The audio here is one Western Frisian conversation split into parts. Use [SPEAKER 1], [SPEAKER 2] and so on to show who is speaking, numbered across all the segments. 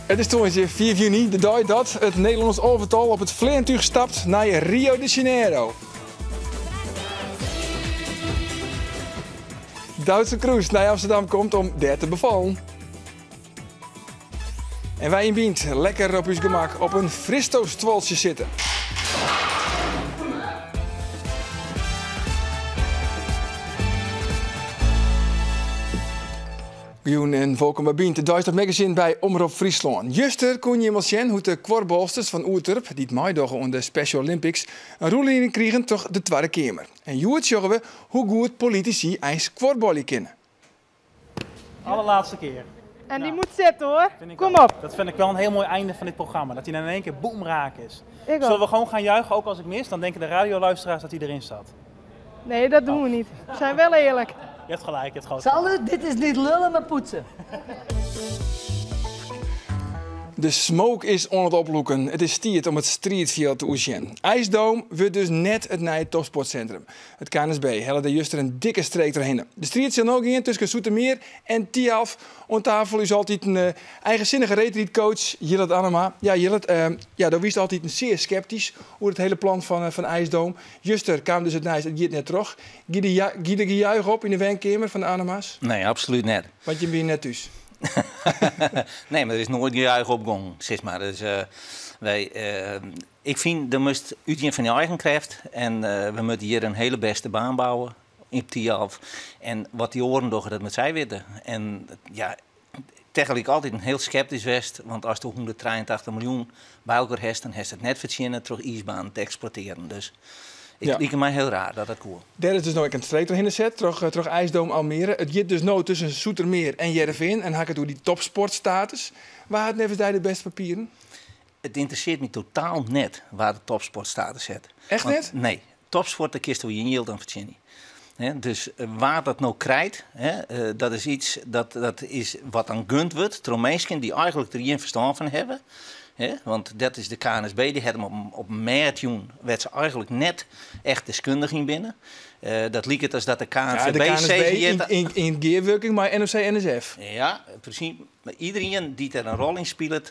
[SPEAKER 1] It is tongersdei 5 juny, de dei dat it Nederlânsk alvetal op it fleantúch stapt nei Rio de Janeiro. Doutzen Kroes nei Amsterdam komt om dêr te befallen. En wy yn Bynt lekker op ús gemak op in Fristo-stuoltsje sitte. Goejûn en wolkom by Bynt, it deistich magazine by Omrop Fryslân. Juster koene jim al sjen hoe't de kuorbalsters fan Oerterp, dy't meidogge oan de Special Olympics, in rûnlieding krigen troch de Twadde Keamer. En hjoed sjogge we hoe goed politisy eins kuorbalje kinne.
[SPEAKER 2] Allerlaatste keer.
[SPEAKER 3] En die moet zitten hoor.
[SPEAKER 2] Vind ik
[SPEAKER 3] Kom
[SPEAKER 2] ook.
[SPEAKER 3] op.
[SPEAKER 2] Dat vind ik wel een heel mooi einde van dit programma. Dat hij dan in één keer boem raak is.
[SPEAKER 3] Ik ook.
[SPEAKER 2] Zullen we gewoon gaan juichen, ook als ik mis? Dan denken de radioluisteraars dat hij erin zat.
[SPEAKER 3] Nee, dat doen we niet. We zijn wel eerlijk.
[SPEAKER 2] Je hebt gelijk, je hebt groot
[SPEAKER 4] Sander, dit is niet lullen, maar poetsen.
[SPEAKER 1] De smoke is oan it oplûken. It is tiid om it striidfjild te oersjen. IJsdome wurdt dus net it nije topsportsintrum. It KNSB helle der juster in dikke streek trochhinne. De striid sil no gean tusken Zoetermeer en Thialf. Oan tafel ús altyd in eigensinnige reedrydcoach Jillert Anema. Ja, Jillert, ja, do wiest altyd sear skeptysk oer it hiele plan fan IJsdome. Juster kaam dus it nijs, it giet net troch. Gie der gejuich op yn de wenkeamer fan de Anema's?
[SPEAKER 5] Nee, absolút net.
[SPEAKER 1] Want jim wiene net thús?
[SPEAKER 5] Nee, mar der is noait gejuich opgongen, sis mar. Dus wy, ik fyn, do moatst útgean fan je eigen krêft en we moatte hjir in hiele bêste baan bouwe yn Thialf. En wat dy oaren dogge, dat moat sy witte. En ja, tegelyk altyd in hiel skeptysk west, want ast 183 miljoen by elkoar hast, dan hast it net fertsjinne troch iisbanen te eksploitearjen. Dus it like my hiel raar dat dat koe.
[SPEAKER 1] Dêr is dus no ek in streek trochhinne set troch IJsdome Almere. It giet dus no tusken Zoetermeer en Hearrenfean en ha ik it oer dy topsportstatus. Wa hat neffens dy de bêste papieren?
[SPEAKER 5] It ynteressearret my totaal net wa de topsportstatus hat.
[SPEAKER 1] Echt
[SPEAKER 5] Want
[SPEAKER 1] net?
[SPEAKER 5] Nee. Topsport, dêr kinsto gjin jild oan fertsjinje. Dus wa dat no krijt, dat is iets dat is wat dan gund wurdt troch minsken dy't eigenlik der gjin ferstân fan hawwe. Want dat is de KNSB, dy hat him op in mêd jûn wêr't se eigenlik net echt deskundich yn binne. Dat liket as dat de
[SPEAKER 1] Ja, de
[SPEAKER 5] KNVB
[SPEAKER 1] KNSB
[SPEAKER 5] sizze hjit
[SPEAKER 1] yn gearwurking mei NOC-NSF.
[SPEAKER 5] Ja, presys. Mar iderien dy't der in rol yn spilet,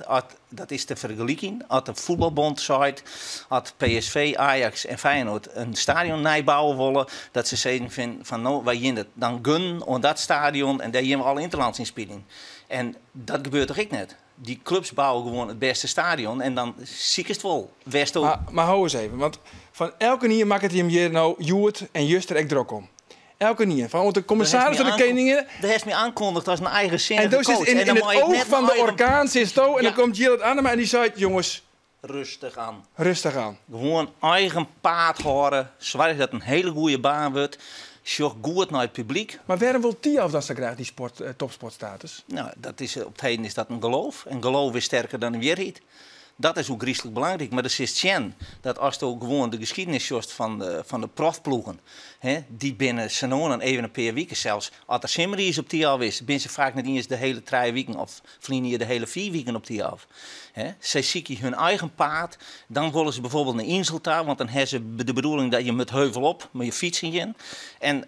[SPEAKER 5] dat is te fergelykjen as de fuotbalbond seit, as PSV, Ajax en Feyenoord in stadion nijbouwe wolle, dat se sizzen fan no, wy gean it dan gunnen oan dat stadion en dêr gean we alle ynterlands yn spyljen. En dat gebeurt toch ek net? Dy klups bouwe gewoan it bêste stadion en dan sikest wol wêr'tsto.
[SPEAKER 1] Mar hou ris even, want fan elkenien makket him hjir no hjoed en juster ek drok om. Elkenien, fan oant de kommissaris fan de Keninginne.
[SPEAKER 5] Do hast my oankondige as in eigensinnige
[SPEAKER 1] En do sitst
[SPEAKER 5] coach. En
[SPEAKER 1] yn
[SPEAKER 5] dan
[SPEAKER 1] it
[SPEAKER 5] mei ik
[SPEAKER 1] oog
[SPEAKER 5] net
[SPEAKER 1] fan de
[SPEAKER 5] eigen
[SPEAKER 1] orkaan sitsto en dan
[SPEAKER 5] Ja.
[SPEAKER 1] komt Jillert Anema en dy seit, jonges,
[SPEAKER 5] Rêstich oan.
[SPEAKER 1] Rêstich oan.
[SPEAKER 5] Gewoan eigen paad hâlde, soargje dat it in hiele goede baan wurdt, sjoch goed nei it publyk.
[SPEAKER 1] Mar wêrom wol Thialf dan sa graach dy topsportstatus?
[SPEAKER 5] No, dat is, op 't heden is dat in geloof. En geloof is sterker dan de wierheid. Dat is ôfgryslik belangryk. Mar do silst sjen dat asto gewoan de geskiednis sjochst fan de profploegen, hè, dy binne sa no en dan even in pear wiken, sels as der simmeriis op Thialf is, binne se faak net iens de hiele 3 wiken of ferline jier de hiele 4 wiken op Thialf. Hè. Sy sykje hun eigen paad. Dan wolle se bijvoorbeeld nei Insel ta, want dan ha se de bedoeling dat je met heuvel op mei je fytsen gean. En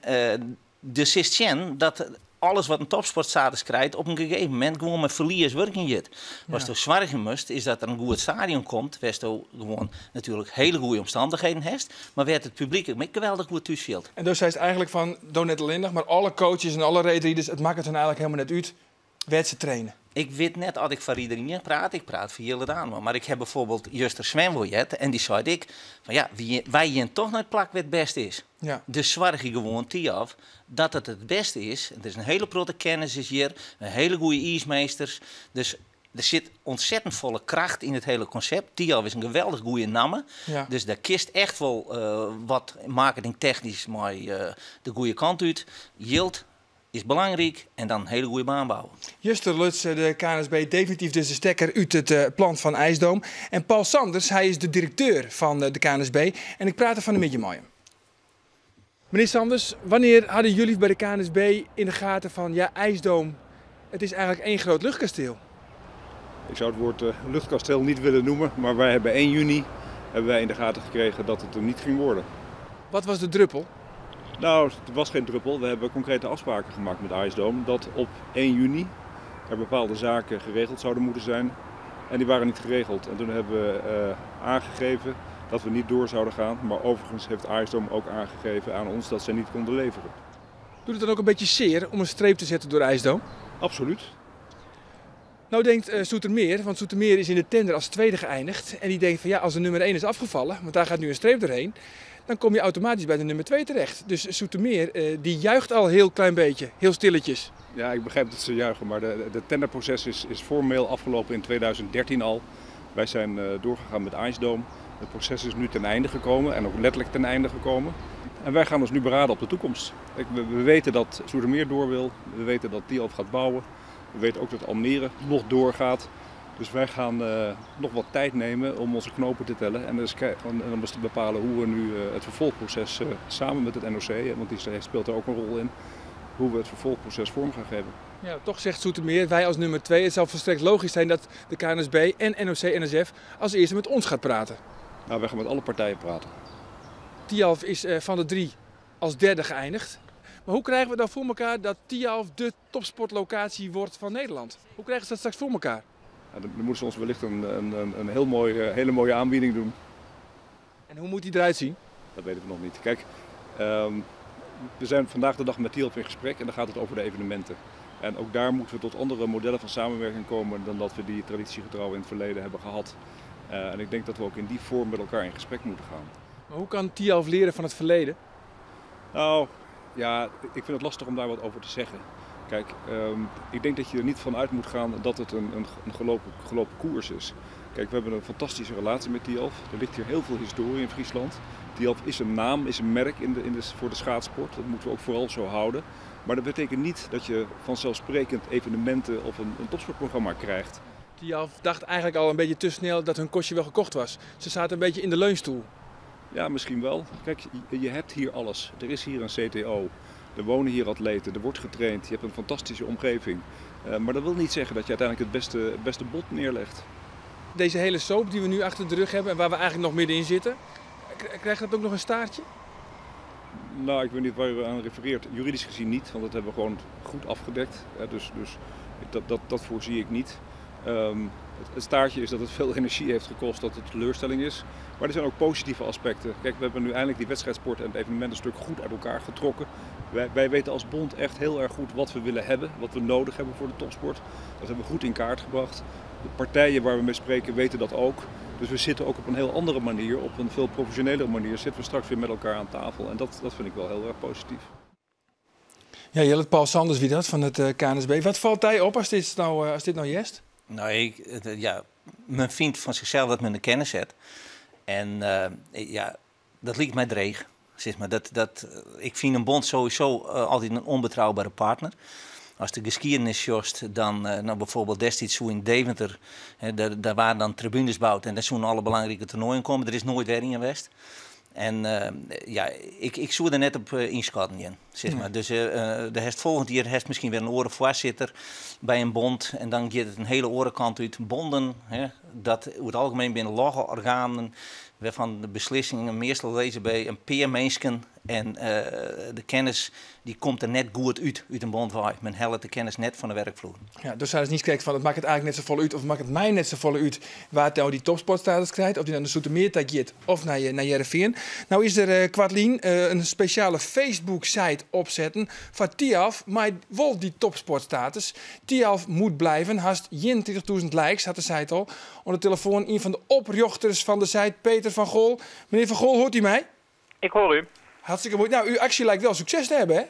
[SPEAKER 5] do silst sjen dat alles wat in topsportstatus krijt op in gegeven momint gewoan mei ferlies wurkjen giet. Watsto soargje moatst is dat der in goed stadion komt, wêr'tsto gewoan natuerlik hiele goede omstannichheden hast, mar wêr't it publyk ek geweldich goed thús fielt.
[SPEAKER 1] En do seist eigenlik fan, do net allinnich, mar alle coaches en alle reedriders, it makket hun eigenlik helemaal net út wêr't se traine.
[SPEAKER 5] Ik wit net oft ik foar iderien praat, ik praat foar Jillert Anema. Mar ik ha bijvoorbeeld juster Sven wol heard en dy sei ek fan ja, wy gean toch nei it plak wêr't it bêste is. Dus soargje gewoan Thialf dat it it bêste is. Der is in hiele protte kennis is hjir, in hiele goede iismeesters. Dus der sit ontzettend folle kracht yn it hiele konsept. Thialf is in geweldich goede namme. Dus dêr kinst echt wol wat marketingtechnysk mei de goede kant út. Jild is belangryk en dan in hiele goede baan bouwe.
[SPEAKER 1] Juster luts de KNSB definityf dus de stekker út it plan fan IJsdome. En Paul Sanders, hy is de direkteur fan de KNSB en ik prate fan 'e middei mei him. Meneer Sanders, wannear hadden jullie by de KNSB yn de gaten fan ja, IJsdome, it is eigenlik één groot luchtkasteel?
[SPEAKER 6] Ik zou het woord luchtkasteel niet willen noemen, maar wij hebben 1 juni hebben wij in de gaten gekregen dat het hem niet ging worden.
[SPEAKER 1] Wat was de druppel?
[SPEAKER 6] Nou, het was geen druppel. We hebben concrete afspraken gemaakt met IJsdome dat op 1 juni er bepaalde zaken geregeld zouden moeten zijn. En die waren niet geregeld. En toen hebben we aangegeven dat we niet door zouden gaan. Maar overigens heeft IceDome ook aangegeven aan ons dat zij niet konden leveren.
[SPEAKER 1] Doet het dan ook een beetje zeer om een streep te zetten door IJsdom?
[SPEAKER 6] Absoluut.
[SPEAKER 1] Nou denkt Zoetermeer, want Zoetermeer is in de tender als tweede geëindigd. En die denkt van ja, als de nummer 1 is afgevallen, want daar gaat nu een streep doorheen, dan kom je automatisch bij de nummer 2 terecht. Dus Zoetermeer, die juicht al heel klein beetje, heel stilletjes.
[SPEAKER 6] Ja, ik begrijp dat ze juichen, maar de tenderproces is formeel afgelopen in 2013 al. Wij zijn doorgegaan met IceDome. Het proces is nu ten einde gekomen en ook letterlijk ten einde gekomen. En wij gaan ons nu beraden op de toekomst. We weten dat Zoetermeer door wil, we weten dat Thialf gaat bouwen. We weten ook dat Almere nog doorgaat. Dus wij gaan nog wat tijd nemen om onze knopen te tellen en om eens te bepalen hoe we nu het vervolgproces samen met het NOC, hè, want die speelt er ook een rol in, hoe we het vervolgproces vorm gaan geven.
[SPEAKER 1] Ja, toch zegt Zoetermeer, wij als nummer 2, het zou volstrekt logisch zijn dat de KNSB en NOC-NSF als eerste met ons gaat praten.
[SPEAKER 6] Wij gaan met alle partijen praten.
[SPEAKER 1] Thialf is van de 3 als derde geëindigd. Maar hoe krijgen we dan voor elkaar dat Thialf de topsportlocatie wordt van Nederland? Hoe krijgen ze dat straks voor elkaar?
[SPEAKER 6] Ja, dan moeten ze ons wellicht een hele mooie aanbieding doen.
[SPEAKER 1] En hoe moet die eruit zien?
[SPEAKER 6] Dat weten we nog niet. We zijn vandaag de dag met Thialf in gesprek en dan gaat het over de evenementen. En ook daar moeten we tot andere modellen van samenwerking komen dan dat we die traditiegetrouw in het verleden hebben gehad. En ik denk dat we ook in die vorm met elkaar in gesprek moeten gaan.
[SPEAKER 1] Maar hoe kan Thialf leren van het verleden?
[SPEAKER 6] Ik vind het lastig om daar wat over te zeggen. Ik denk dat je er niet van uit moet gaan dat het een gelopen koers is. We hebben een fantastische relatie met Thialf. Er ligt hier heel veel historie in Friesland. Thialf is een naam, is een merk voor de schaatsport. Dat moeten we ook vooral zo houden. Maar dat betekent niet dat je vanzelfsprekend evenementen of een topsportprogramma krijgt.
[SPEAKER 1] Thialf dacht eigenlijk al een beetje te snel dat hun kostje wel gekocht was. Ze zaten een beetje in de leunstoel.
[SPEAKER 6] Ja, misschien wel. Je hebt hier alles. Er is hier een CTO. Er wonen hier atleten, er wordt getraind, je hebt een fantastische omgeving. Maar dat wil niet zeggen dat je uiteindelijk het beste bod neerlegt.
[SPEAKER 1] Deze hele soap die we nu achter de rug hebben en waar we eigenlijk nog middenin zitten, krijgt dat ook nog een staartje?
[SPEAKER 6] Ik weet niet waar u aan refereert. Juridisch gezien niet, want dat hebben we gewoon goed afgedekt. Hè, dus dat voorzie ik niet. Het staartje is dat het veel energie heeft gekost, dat het teleurstelling is. Maar er zijn ook positieve aspecten. We hebben nu eindelijk die wedstrijdsport en het evenementenstuk goed uit elkaar getrokken. Wij weten als bond echt heel erg goed wat we willen hebben, wat we nodig hebben voor de topsport. Dat hebben we goed in kaart gebracht. De partijen waar we mee spreken weten dat ook. Dus we zitten ook op een heel andere manier, op een veel professionelere manier, zitten we straks weer met elkaar aan tafel. En dat vind ik wel heel erg positief.
[SPEAKER 1] Ja, Jelle, Paul Sanders, wie dat van het KNSB. Wat valt hij op als dit nou jest?
[SPEAKER 5] Men vindt van zichzelf dat men de kennis heeft. En dat lijkt mij dreig. Zeg maar. Ik vind een bond sowieso altijd een onbetrouwbare partner. Als de geschiedenis jost, dan bijvoorbeeld destijds zo in Deventer, hè, daar waren dan tribunes bouwd en daar zouden alle belangrijke toernooien komen. Er is nooit weer in geweest. En ik zou er net op inschatten, Jan, zeg maar. Dus de herfst volgend jaar heeft misschien weer een orenvoorzitter bij een bond. En dan gaat het een hele orenkant uit. Bonden, hè, dat over het algemeen binnen logge organen, waarvan de beslissingen meestal lezen bij een paar mensen. En de kennis die komt er net goed uit een bond waar. Men helpt de kennis net van de werkvloer.
[SPEAKER 1] Ja, dus hij is niet kijkt van het maakt het eigenlijk net zo vol uit of maakt het mij net zo vol uit waar het nou die topsportstatus krijgt, of die naar de Zoetermeer gaat of naar Heerenveen. Nou is er kwartlien een speciale Facebook-site opzetten van Thialf, maar wel die topsportstatus. Thialf moet blijven, haast 21.000 likes, had de site al. Onder de telefoon een van de oprichters van de site, Peter van Gool. Meneer van Gool, hoort u mij?
[SPEAKER 7] Ik hoor u.
[SPEAKER 1] Hartstikke mooi. Uw actie lijkt wel succes te hebben, hè?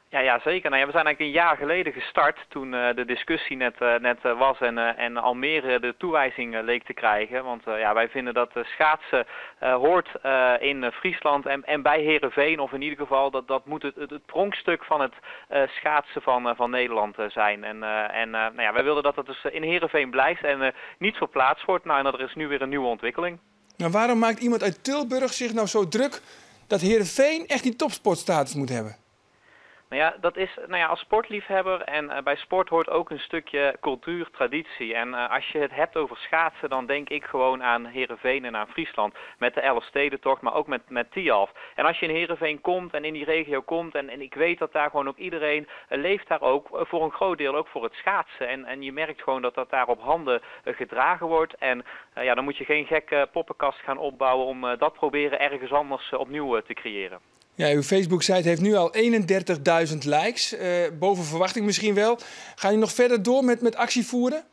[SPEAKER 7] Ja, ja, zeker. We zijn eigenlijk een jaar geleden gestart toen de discussie net was en Almere de toewijzing leek te krijgen. Want wij vinden dat schaatsen hoort in Friesland en bij Heerenveen, of in ieder geval dat moet het pronkstuk van het schaatsen van Nederland zijn. Wij wilden dat dat dus in Heerenveen blijft en niet verplaatst wordt. En dat er is nu weer een nieuwe ontwikkeling.
[SPEAKER 1] Waarom maakt iemand uit Tilburg zich nou zo druk dat Heerenveen echt die topsportstatus moet hebben?
[SPEAKER 7] Nou ja, dat is, nou ja, als sportliefhebber en bij sport hoort ook een stukje cultuur, traditie. En als je het hebt over schaatsen, dan denk ik gewoon aan Heerenveen en aan Friesland. Met de Elfstedentocht, maar ook met Thialf. En als je in Heerenveen komt en in die regio komt, en ik weet dat daar gewoon ook iedereen leeft daar ook voor een groot deel ook voor het schaatsen. En je merkt gewoon dat dat daar op handen gedragen wordt. En ja, dan moet je geen gekke poppenkast gaan opbouwen om dat proberen ergens anders opnieuw te creëren.
[SPEAKER 1] Ja, uw Facebook-site heeft nu al 31.000 likes. Boven verwachting misschien wel. Gaan jullie nog verder door met actie voeren?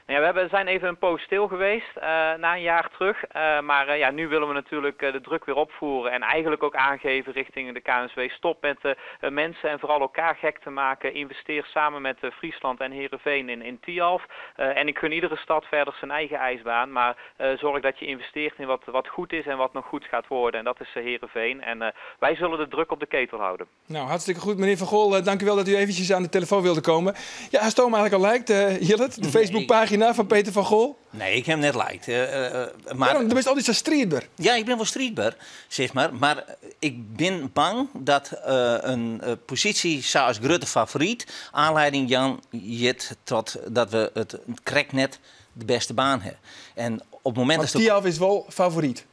[SPEAKER 7] Nou ja, we zijn even een poos stil geweest, na een jaar terug. Maar ja, nu willen we natuurlijk de druk weer opvoeren en eigenlijk ook aangeven richting de KNSB. Stop met mensen en vooral elkaar gek te maken. Investeer samen met Friesland en Heerenveen in Thialf. En ik gun iedere stad verder zijn eigen ijsbaan. Maar zorg dat je investeert in wat goed is en wat nog goed gaat worden. En dat is Heerenveen. En wij zullen de druk op de ketel houden.
[SPEAKER 1] Nou, hartstikke goed, meneer Van Gool. Dank u wel dat u eventjes aan de telefoon wilde komen. Ja, hij stoom eigenlijk al lijkt, Jillet, de Facebookpagina van Peter van Gool?
[SPEAKER 5] Nee, ik heb hem net liked. Maar
[SPEAKER 1] waarom? Du bent altijd zo strijdbaar.
[SPEAKER 5] Ja, ik ben wel strijdbaar, zeg maar. Maar ik ben bang dat een positie zoals grote favoriet aanleiding Jan jit tot dat we het krek net de beste baan hebben. En op het moment
[SPEAKER 1] dat Thialf is wel favoriet.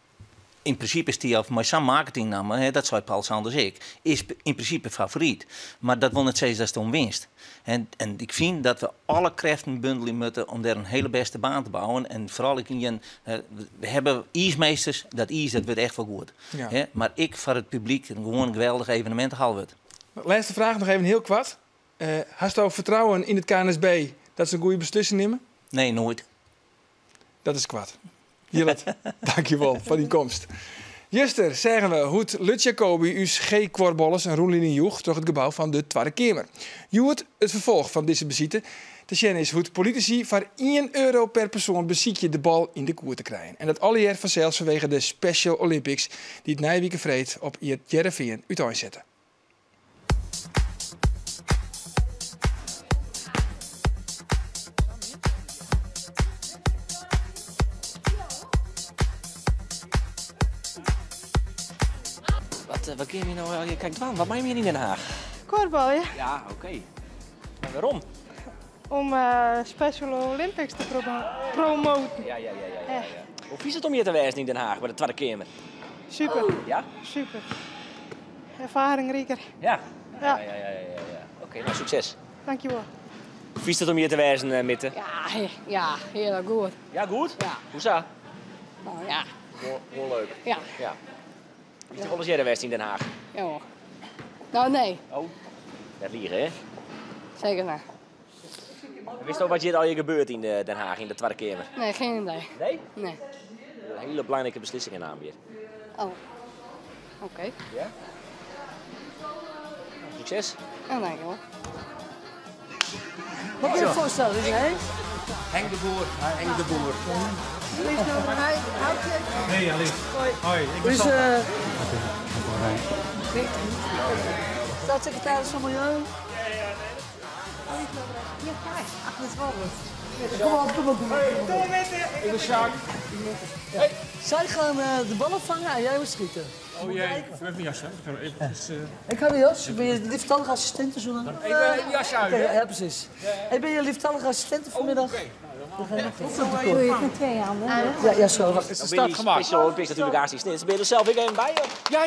[SPEAKER 5] In principe is Thialf, maar zijn marketingnaam, hè, dat zei Paul Sanders ik, is in principe favoriet. Maar dat wil niet zeggen dat het om winst. En ik vind dat we alle krachten bundelen moeten om daar een hele beste baan te bouwen. En vooral ik we hebben ijsmeesters, dat ijs dat wordt echt wel goed.
[SPEAKER 1] Ja.
[SPEAKER 5] Hè, maar ik voor het publiek een gewoon geweldig evenement wordt.
[SPEAKER 1] Laatste vraag nog even heel kwart. Hast u vertrouwen in het KNSB dat ze een goede beslissing nemen?
[SPEAKER 5] Nee, nooit.
[SPEAKER 1] Dat is kwart. Jillet, dankjewel voor die komst. Juster zeggen we hoe Lut Jacobi us G-kwarbollers en Roelien joeg door het gebouw van de Tweede Kamer. Joert het vervolg van deze visite. Te zien is hoe politici voor €1 per persoon beziekje de bal in de koer te krijgen. En dat alle jaar vanzelfs vanwege de Special Olympics die het Nijwieke vreed op het Heerenveen uiteenzetten.
[SPEAKER 8] Wat kun je nou? Kijk, dwaan, wat maak je hier in Den Haag?
[SPEAKER 3] Korfbal, ja.
[SPEAKER 8] Ja, oké. Okay. Maar waarom?
[SPEAKER 3] Om Special Olympics te promoten.
[SPEAKER 8] Ja. Hoe vies het om hier te wezen in Den Haag bij de Tweede Kamer?
[SPEAKER 3] Super.
[SPEAKER 8] Ja?
[SPEAKER 3] Super. Ervaring, Rieker.
[SPEAKER 8] Ja? Ja. Oké, nou succes.
[SPEAKER 3] Dankjewel.
[SPEAKER 8] Hoe vies het om hier te wezen, Mitte?
[SPEAKER 4] Ja, heel goed.
[SPEAKER 8] Ja, goed?
[SPEAKER 4] Ja.
[SPEAKER 8] Hoe zo?
[SPEAKER 4] Nou ja.
[SPEAKER 8] Gewoon leuk.
[SPEAKER 4] Ja.
[SPEAKER 8] Ja. Is er wel eens eerder geweest in Den Haag?
[SPEAKER 4] Ja hoor. Nou, nee.
[SPEAKER 8] Oh, dat liegen, hè?
[SPEAKER 4] Zeker niet.
[SPEAKER 8] Wist je al wat hier al hier gebeurt in Den Haag, in de Tweede Kamer?
[SPEAKER 4] Nee, geen idee.
[SPEAKER 8] Nee?
[SPEAKER 4] Nee.
[SPEAKER 8] Een hele belangrijke beslissingen naam hier.
[SPEAKER 4] Oh, oké.
[SPEAKER 8] Ja? Succes.
[SPEAKER 4] Ja, dankjewel.
[SPEAKER 9] Wat kun je je voorstellen, hè?
[SPEAKER 5] Henk de Boer. Henk de Boer.
[SPEAKER 2] Hey Alice. Hoi. Ik ben
[SPEAKER 9] Sander. Staatssecretaris van Milieu.
[SPEAKER 4] Ja, kijk. 28.
[SPEAKER 9] Kom op, kom op.
[SPEAKER 3] Kom met
[SPEAKER 1] Ik ben Sjaak.
[SPEAKER 9] Ja. Zij gaan de ballen vangen en jij moet schieten.
[SPEAKER 10] Oh jee, ik heb even een jasje.
[SPEAKER 9] Ik heb een jas. Ik ben je lieftallige assistente zo lang.
[SPEAKER 10] Even een jasje uit, hè?
[SPEAKER 9] Ja, precies. Ik ben je lieftallige assistente vanmiddag.
[SPEAKER 10] Oké.
[SPEAKER 4] Doe je het met twee handen?
[SPEAKER 9] Ja, ja, zo.
[SPEAKER 10] Het is de start gemaakt.
[SPEAKER 8] Special Olympics natuurlijk hartstikke snel. Ben je er zelf ook even bij?
[SPEAKER 10] Ja.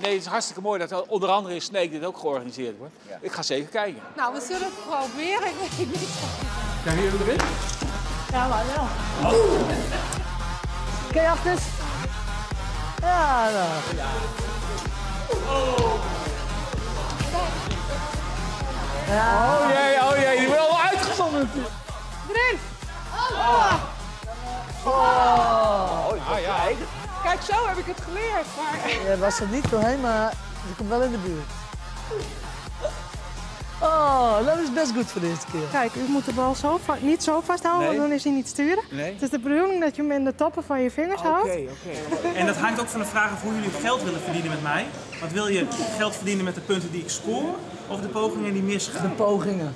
[SPEAKER 10] Nee, het is hartstikke mooi dat onder andere in Sneek dit ook georganiseerd wordt. Ja. Ik ga zeker kijken.
[SPEAKER 3] Nou, we zullen het proberen. Ik weet niet.
[SPEAKER 10] Zijn jullie erin?
[SPEAKER 3] Ja, maar wel.
[SPEAKER 9] Oh. Oké, achters. Ja, nou.
[SPEAKER 10] Oh.
[SPEAKER 9] Ja.
[SPEAKER 10] Oh jee, die wordt al uitgezonden natuurlijk.
[SPEAKER 3] Erin! Oh.
[SPEAKER 9] Oh.
[SPEAKER 10] Ja.
[SPEAKER 3] Kijk, zo heb ik het geleerd. Maar...
[SPEAKER 9] Je was er niet doorheen, maar je komt wel in de buurt. Oh, dat is best goed voor de eerste keer.
[SPEAKER 3] Kijk, u moet de bal zo niet zo vasthouden, want dan is hij niet sturen.
[SPEAKER 10] Nee.
[SPEAKER 3] Het is de bedoeling dat je hem in de toppen van je vingers houdt.
[SPEAKER 10] Oké.
[SPEAKER 2] En dat hangt ook van de vraag af hoe jullie geld willen verdienen met mij. Want wil je geld verdienen met de punten die ik scoor of de pogingen die misgaan?
[SPEAKER 9] De pogingen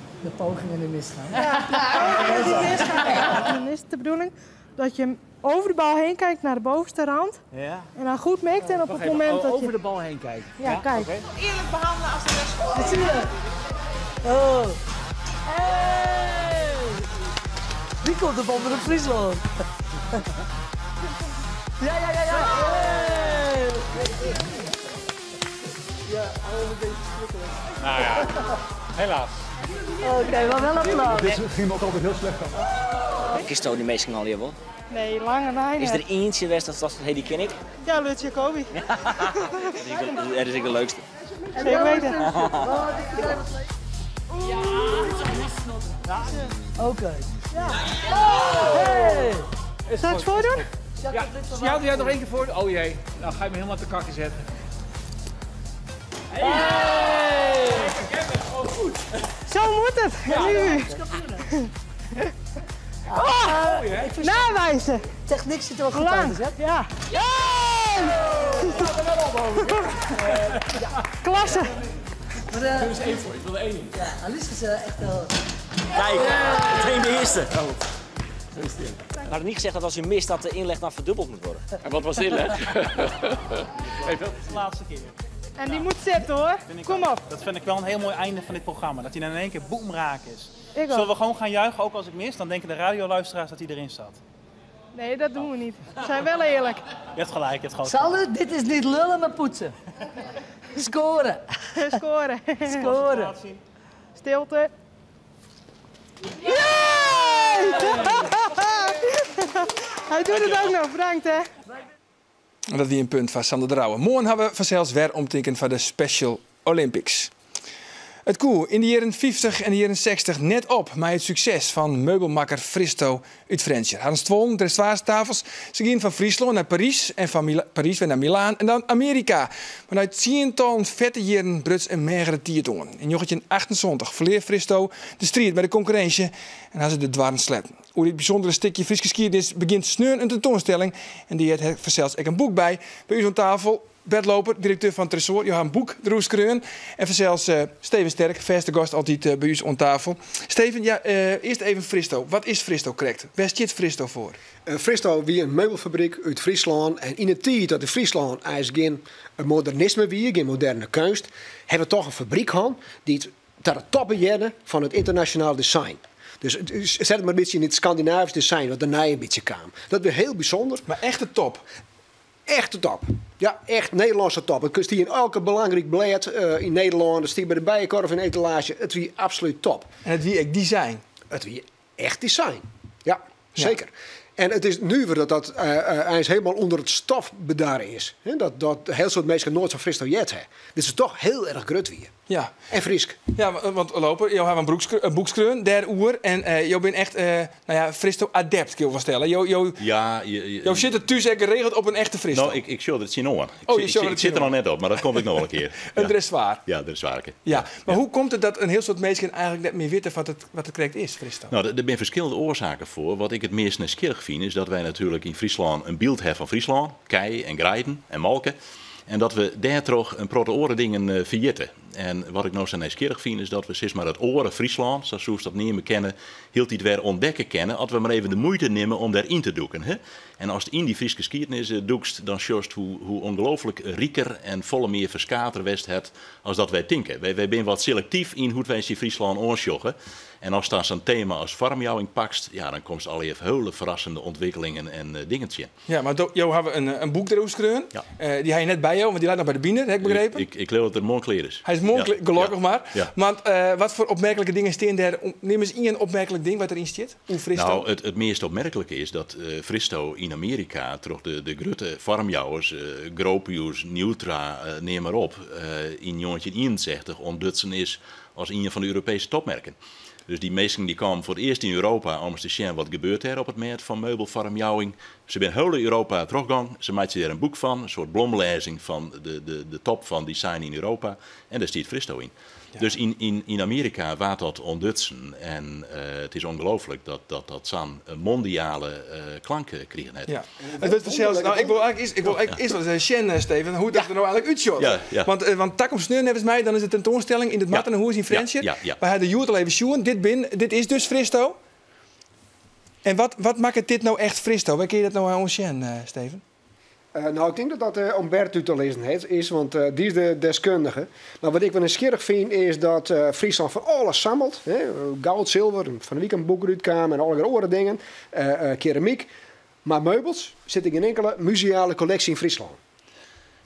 [SPEAKER 9] die misgaan.
[SPEAKER 3] Ja, de pogingen die misgaan. Dan is het de bedoeling Dat je hem over de bal heen kijkt naar de bovenste rand.
[SPEAKER 2] Ja.
[SPEAKER 3] En dan goed mikt en op
[SPEAKER 10] Wacht
[SPEAKER 3] het
[SPEAKER 10] even,
[SPEAKER 3] moment dat
[SPEAKER 10] over
[SPEAKER 3] je...
[SPEAKER 10] de bal heen kijken.
[SPEAKER 3] Ja, kijk.
[SPEAKER 10] oké.
[SPEAKER 2] Eerlijk behandelen als de rest.
[SPEAKER 9] Dat zie je. Oh. Hey. Die komt de bal met een Friesland. Ja, ja, ja, ja. Hey. Ja, oh, een beetje schrikkelijk.
[SPEAKER 10] Nou ja, helaas.
[SPEAKER 9] Oké, maar wel applaus.
[SPEAKER 6] Dit ging me ook altijd heel slecht af.
[SPEAKER 8] Kist die meesten al hier wel.
[SPEAKER 3] Nee, lange lijn.
[SPEAKER 8] Is er eentje geweest dat dat hey, die ken ik?
[SPEAKER 3] Ja, Lut Jacobi.
[SPEAKER 8] Dat is ik de leukste.
[SPEAKER 3] Zeker weten.
[SPEAKER 9] Oké. Ja. Hey.
[SPEAKER 3] Zal ik het voordoen?
[SPEAKER 10] Ja, zie jij nog één keer voor? Oh jee, nou ga je me helemaal te kakken zetten.
[SPEAKER 9] Hey.
[SPEAKER 10] Goed.
[SPEAKER 3] Zo moet het. Nu.
[SPEAKER 9] Ah,
[SPEAKER 10] Mooi, hè?
[SPEAKER 9] ik vind
[SPEAKER 3] Nawijzen.
[SPEAKER 9] Techniek ziet er wel goed
[SPEAKER 3] Lang.
[SPEAKER 9] uit, hè?
[SPEAKER 3] Ja.
[SPEAKER 9] Ja, er wel op over.
[SPEAKER 3] Klasse.
[SPEAKER 9] Maar,
[SPEAKER 10] Doe eens één voor, ik wil er één in.
[SPEAKER 9] ja, Alice is echt wel...
[SPEAKER 8] Kijk, meteen de eerste. We hadden niet gezegd dat als u mist dat de inleg dan verdubbeld moet worden.
[SPEAKER 10] En wat was de inleg? Even.
[SPEAKER 2] De laatste keer.
[SPEAKER 3] En die moet zitten hoor.
[SPEAKER 2] Vind ik
[SPEAKER 3] Kom
[SPEAKER 2] ook.
[SPEAKER 3] op.
[SPEAKER 2] Dat vind ik wel een heel mooi einde van dit programma. Dat hij dan in één keer boem raak is.
[SPEAKER 3] Ik ook.
[SPEAKER 2] Zullen we gewoon gaan juichen, ook als ik mis? Dan denken de radioluisteraars dat hij erin zat.
[SPEAKER 3] Nee, dat doen we niet. We zijn wel eerlijk.
[SPEAKER 2] Je hebt gelijk, je hebt groot
[SPEAKER 9] Sander, dit is niet lullen, maar poetsen. Scoren.
[SPEAKER 3] Scoren.
[SPEAKER 9] Scoren.
[SPEAKER 3] Stilte. Yay! Hij doet het ook nog, bedankt hè.
[SPEAKER 1] En dat wie een punt van Sander Drouwen. Morgen hebben we vanzelfs weer omtekend van de Special Olympics. Het koe in de jaren 50 en de jaren 60 net op met het succes van meubelmaker Fristo uit Frensje. Hans Twon, dressoirstafels, ze gingen van Friesland naar Parijs en van Parijs weer naar Milaan en dan Amerika. Maar uit tientallen vette jaren bruts een magere tiertongen. In 1978 verleer Fristo de strijd bij de concurrentie en had ze de dwarren sletten. Hoe dit bijzondere stukje Frieske geschiedenis begint sneun een tentoonstelling en die heeft zelfs ook een boek bij. Bij u aan tafel Bert Looper, directeur van Tresoar, Johan Boek, Droes Kreun. En zelfs Steven Sterk, vaste gast altijd bij u aan tafel. Steven, ja, eerst even Fristo. Wat is Fristo correct? Waar zit Fristo voor?
[SPEAKER 11] Fristo wie een meubelfabriek uit Friesland. En in de tijd dat in Friesland eigenlijk geen modernisme wie, geen moderne kunst, hebben we toch een fabriek gehad die het naar de top begjende van het internationaal design. Dus zet het maar een beetje in het Scandinavisch design, wat daarna een beetje kwam. Dat was heel bijzonder.
[SPEAKER 1] Maar echt de top?
[SPEAKER 11] Echt de top. Ja, echt Nederlandse top. Het die in elke belangrijk blad in Nederland, het die bij de Bijenkorf in etalage. Het wie absoluut top.
[SPEAKER 1] En het wie echt design?
[SPEAKER 11] Het wie echt design. Ja, zeker. En het is nu weer dat dat eens helemaal onder het stof bedaren is. He, dat heel soort mensen nooit van Fristo jet hebben. Dit is toch heel erg grut weer.
[SPEAKER 1] Ja.
[SPEAKER 11] En Friesk.
[SPEAKER 1] Ja, want Looper, jou hebt een boekskreun, der oer. En jou bent echt, nou ja, Fristo adept, kun je wel stellen. Jou zit het thuis geregeld op een echte Fristo.
[SPEAKER 12] Nou, ik show het zien oor. Ik zit er nog net op, maar dat komt ik nog wel een keer.
[SPEAKER 1] Een dressoir.
[SPEAKER 12] Ja, dressoir.
[SPEAKER 1] Ja, maar hoe komt het dat een heel soort mensen eigenlijk net meer weten wat het correct is, Fristo?
[SPEAKER 12] Nou, er zijn verschillende oorzaken voor. Wat ik het meest nieuwsgierig vind, is dat wij natuurlijk in Friesland een beeld hebben van Friesland. Kei en grijden en malken. En dat we daar toch een protte oren dingen verjitten. En wat ik nou zo nieuwsgierig vind, is dat we sinds maar het oren Friesland, zoals dat niet meer kennen, heel die weer ontdekken kennen, als we maar even de moeite nemen om daarin te doeken. Hè? En als het in die Friese geschiedenis doekst, dan sjost hoe ongelooflijk rieker en volle meer verskater west het als dat wij tinken. Wij zijn wat selectief in hoe wij in Friesland oorsjoggen. En als daar zo'n thema als farmjouwing pakst, ja, dan komt al even hele verrassende ontwikkelingen en dingetje.
[SPEAKER 1] Ja, maar jou hebben een boek erover geschreven. Ja. Die had je net bij jou, want die lijkt nog bij de bienen, heb ik begrepen.
[SPEAKER 12] Ik leer dat er mooi is.
[SPEAKER 1] Hij is mooi, ja, gelukkig maar. Ja. Want wat voor opmerkelijke dingen staan daar? Neem eens één opmerkelijk ding wat erin zit. Hoe Fristo?
[SPEAKER 12] Nou, het meest opmerkelijke is dat Fristo in Amerika toch de grote farmjouwers, Gropius, Neutra, neem maar op, in 1961 ontdutsen is als een van de Europese topmerken. Dus die mensen die kwamen voor het eerst in Europa om eens te zien wat gebeurt er op het merk van meubelfarmjouwing. Ze zijn heel Europa teruggegaan. Ze maakten er een boek van, een soort blomlezing van de top van design in Europa. En daar stiet Fristo in. Ja. Dus in Amerika waard dat ontdutsen. En het is ongelooflijk dat zo'n mondiale klank kregen.
[SPEAKER 1] Ja. Het werd zelfs, nou, ik wil eigenlijk eerst wat zeggen, Steven, hoe dat er nou eigenlijk uitziet.
[SPEAKER 12] Ja, ja.
[SPEAKER 1] Want tak om sneur, nevens mij, dan is de tentoonstelling in het Mattenhoes in Frensje.
[SPEAKER 12] Ja, ja, ja.
[SPEAKER 1] Waar hij de Joert al even sjoen. Dit is dus Fristo. En wat, wat makket dit no echt Fristo? Wêr kinne je dat no oan sjen, Steven?
[SPEAKER 11] No, ik tink dat dat om Bert út te lizzen is, want dy is de deskundige. Mar wat ik wol nijsgjirrich fyn is dat Fryslân fan alles sammelt. Goud, silver, fan 'e wike in boek derút kaam en allegear oare dingen, keramyk. Mar meubels sit yn gjin inkele museale kolleksje yn Fryslân.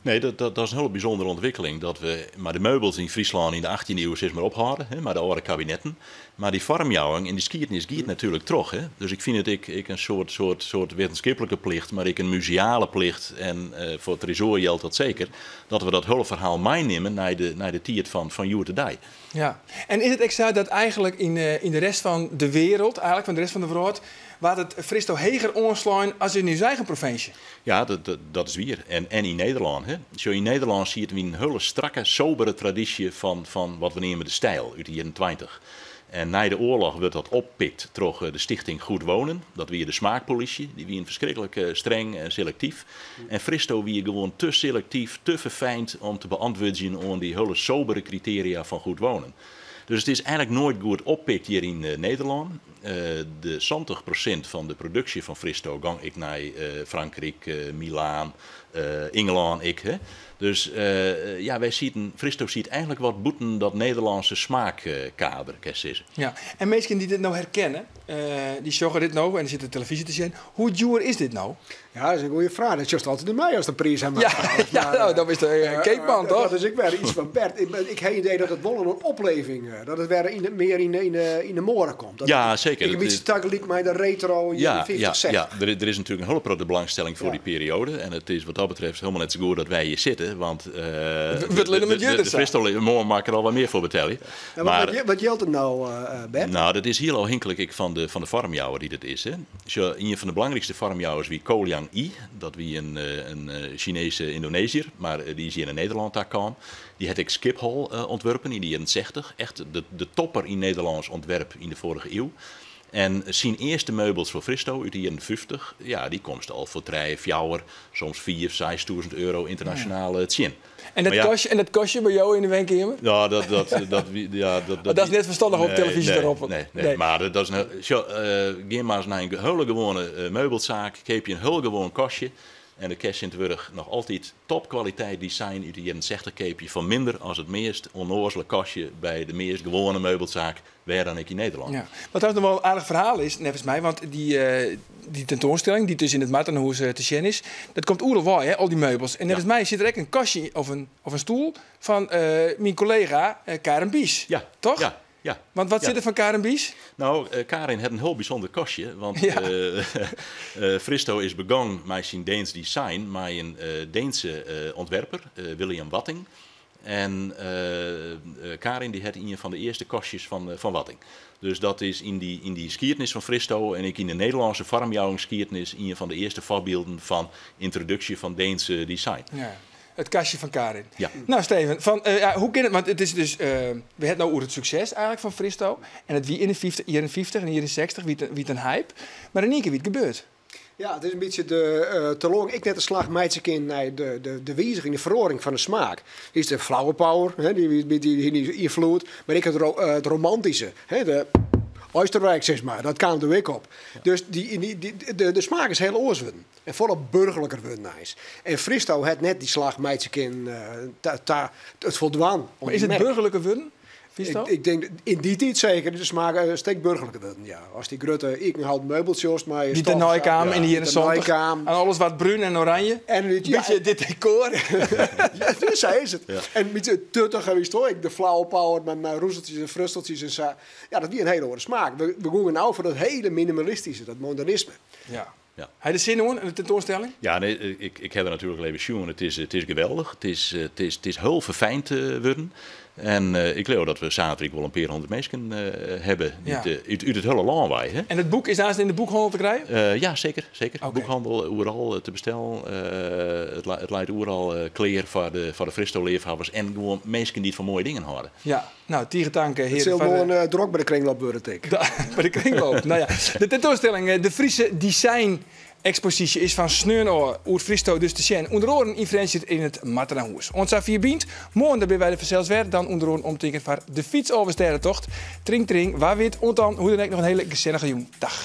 [SPEAKER 12] Nee, dat, dat, dat is in hiele bysûndere ûntwikkeling. Dat we mei de meubels yn Fryslân yn de achttjinde iuw sis mar ophâlde, hè, mei de âlde kabinetten. Mar dy foarmjouwing en dy skiednis giet natuerlik troch. Hè. Dus ik fyn it ek, ek in soart, soart, soart wittenskiplike plicht, mar ek in museale plicht, en foar it Tresoar jildt dat seker, dat we dat hiele ferhaal meinimme nei de, nei de tiid fan, fan hjoed-de-dei.
[SPEAKER 1] Ja, en is it ek sa dat eigenlik yn, yn de rest fan de wereld, eigenlik fan de rest fan de wrâld, waard it Fristo heger oanslein as yn ús eigen provinsje?
[SPEAKER 12] Ja, dat, dat is wier. En, en yn Nederlân. Hè. Sjoch, yn Nederlân siet wy in hiele strakke, sobere tradysje fan, fan wat we neame de stijl út de jierren tweintich. En nei de oarloch wurdt dat oppikt troch de Stichting Goed Wonen. Dat wie de smaakpolysje. Dy wienen ferskriklik streng en selektyf. En Fristo wie gewoan te selektyf, te ferfijnd om te beäntwurdzjen oan dy hiele sobere kritearia fan goed wonen. Dus it is eigenlik noait goed oppikt hjir yn Nederlân. De 70% fan de produksje fan Fristo gong ek nei Frankryk, Milaan, Ingelân ek. Dus ja, wy sieten, Fristo siet eigenlik wat bûten dat Nederlânske smaakkader, kinst sizze.
[SPEAKER 1] Ja, en minsken dy't dit no herkenne, dy sjogge dit no en dy sitte televyzje te sjen. Hoe djoer is dit no?
[SPEAKER 11] Ja, dat is in goede fraach. Dat sjochst altyd oan my ast de priis ha
[SPEAKER 1] Ja, ja, no, dan bist de keapman, toch?
[SPEAKER 11] Dat is ek wer iets fan Bert. Ik ha it idee dat it wol in opleving, dat it wer yn, mear yn, yn, yn de moade komt. Dat
[SPEAKER 12] Ja, seker.
[SPEAKER 11] Ek in bytsje tagelyk mei de retro jierren 50, 60.
[SPEAKER 12] Ja, der is natuerlik in hiele protte belangstelling foar dy perioade. En it is wat dat betreft hielendal net sa goed dat wy hjir sitte, want
[SPEAKER 1] Wurdt allinnich mar djoerder
[SPEAKER 12] de
[SPEAKER 1] sa.
[SPEAKER 12] Fristo moarn moat ik der al wat mear foar betelje.
[SPEAKER 11] Ja, maar, wat jildt it no, Bert?
[SPEAKER 12] Nou, dat is hiel ôfhinklik ek fan de, fan de foarmjouwer dy't it is. Hè. Sjoch, ien fan de belangrykste foarmjouwers wie Ko Liang Yi. Dat wie in, in Sinese Yndoneziër, mar dy is hjir nei Nederlân ta kaam. Dy hat ek Skiphol ûntwurpen yn de jierren sechtich. Echt de, de topper yn Nederlânsk ûntwerp yn de foarige iuw. En syn earste meubels foar Fristo út de jierren 50, ja, dy komst al foar trije, fjouwer, soms fiif, 6000 euro ynternasjonaal tsjin.
[SPEAKER 1] En dat, ja. kastje, en dat kastje by jo yn de wenkeamer?
[SPEAKER 12] Ja, dat, dat, dat, ja, dat,
[SPEAKER 1] dat, dat is net ferstannich op televyzje te roppen.
[SPEAKER 12] Nee, nee, mar dat is in, sjoch, gean mar ris nei in hiele gewoane meubelsaak, keapje in hiel gewoan kastje en de kinst tsjintwurdich noch altyd topkwaliteit design út de jierren sechtich keapje foar minder as it meast ûnnoazele kastje by de meast gewoane meubelsaak wêr dan ek yn Nederlân.
[SPEAKER 1] Ja. Wat trouwens noch wol in aardich ferhaal is, neffens my, want dy, dy tentoanstelling dy't dus yn it Martenahûs te sjen is, dat komt oeral wei, hè, al dy meubels. En neffens my sit der ek in kastje of in, of in stoel fan myn kollega Karin Bies.
[SPEAKER 12] Ja.
[SPEAKER 1] Toch?
[SPEAKER 12] Ja. Ja.
[SPEAKER 1] Want wat sit der fan Karin Bies?
[SPEAKER 12] No, Karin hat in hiel bysûnder kastje, want Fristo is begûn mei syn Deens design mei in Deense ûntwerper, William Watting. En Karin dy hat ien fan de earste kastjes fan fan Watting. Dus dat is yn dy, yn dy skiednis fan Fristo en ek yn de Nederlânske foarmjouwingsskiednis ien fan de earste foarbylden fan yntroduksje fan Deense design.
[SPEAKER 1] Ja, it kastje fan Karin.
[SPEAKER 12] Ja.
[SPEAKER 1] No Steven, fan, ja, hoe kin it, want it is dus, we ha it no oer it sukses eigenlik fan Fristo en it wie yn de 50, jierren 50 en jierren 60 wie it, wie it in hype, mar yn ien kear wie it gebeurd.
[SPEAKER 11] Ja, it is in bytsje de teloarstelling ek net de slach meitsje kin nei de wiziging, de feroaring fan de smaak. Is de flower power, hè, dy, dy, dy, dy ynfloed, mar ek it romantyske, hè, de Oostenrijk, sis mar, dat kaam der ek op. Dus dy, dy, dy, de smaak is hiel oars wurden en folle burgerliker wurden eins. En Fristo hat net dy slach meitsje kinnen ta it foldwaan oan
[SPEAKER 1] Mar is
[SPEAKER 11] dy
[SPEAKER 1] it
[SPEAKER 11] merk.
[SPEAKER 1] burgerliker wurden? Fynsto?
[SPEAKER 11] Ik tink yn dy tiid seker, de smaak in stik burgerliker wurden, ja. As dy grutte ikenhouten meubeltsjes mei
[SPEAKER 1] Dy't dernei kamen yn de jierren 70. En alles waard brún en oranje.
[SPEAKER 11] En it, ja,
[SPEAKER 1] Bytsje dit dekor.
[SPEAKER 11] Ja, dus sa is it. En in bytsje tuttige, witsto, ek de flower power mei roezeltsjes en frusteltsjes en sa. Ja, dat wie in hiele oare smaak. We gongen no foar dat hiele minimalistyske, dat modernisme.
[SPEAKER 1] Ja.
[SPEAKER 12] Ja.
[SPEAKER 1] Ha je der sin oan, in de tentoanstelling?
[SPEAKER 12] Ja, nee, ik ha der natuerlik al even sjoen. It is geweldich. It is hiel ferfijnd wurden. En ik leau dat we saterdei wol in pear hûndert minsken hawwe dy't út it hiele lân wei. Hè.
[SPEAKER 1] En it boek is aanst yn de boekhannel te krijen?
[SPEAKER 12] Ja, seker. Seker. Boekhandel oeral te bestellen. It leit oeral klear foar de Fristo-leafhawwers en gewoan minsken dy't fan moaie dingen hâlde.
[SPEAKER 1] Ja, no, tige tank,
[SPEAKER 11] It
[SPEAKER 1] hearen.
[SPEAKER 11] sil moarn drok by de kringloop wurde, tink.
[SPEAKER 1] By de kringloop, no ja. De tentoanstelling De Friese Design Expositie is fan sneon ôf oer Fristo dus te sjen. Ûnder oaren yn Frjentsjer yn it Martenahûs. Oant safier bynt. Moarn dan binne wy der fansels wer. Dan ûnder oaren omtinken foar de fytsalvestêdetocht. Tring tring, wa wit. Oant dan, hoe dan ek noch in hiele gesellige jûn. Dag.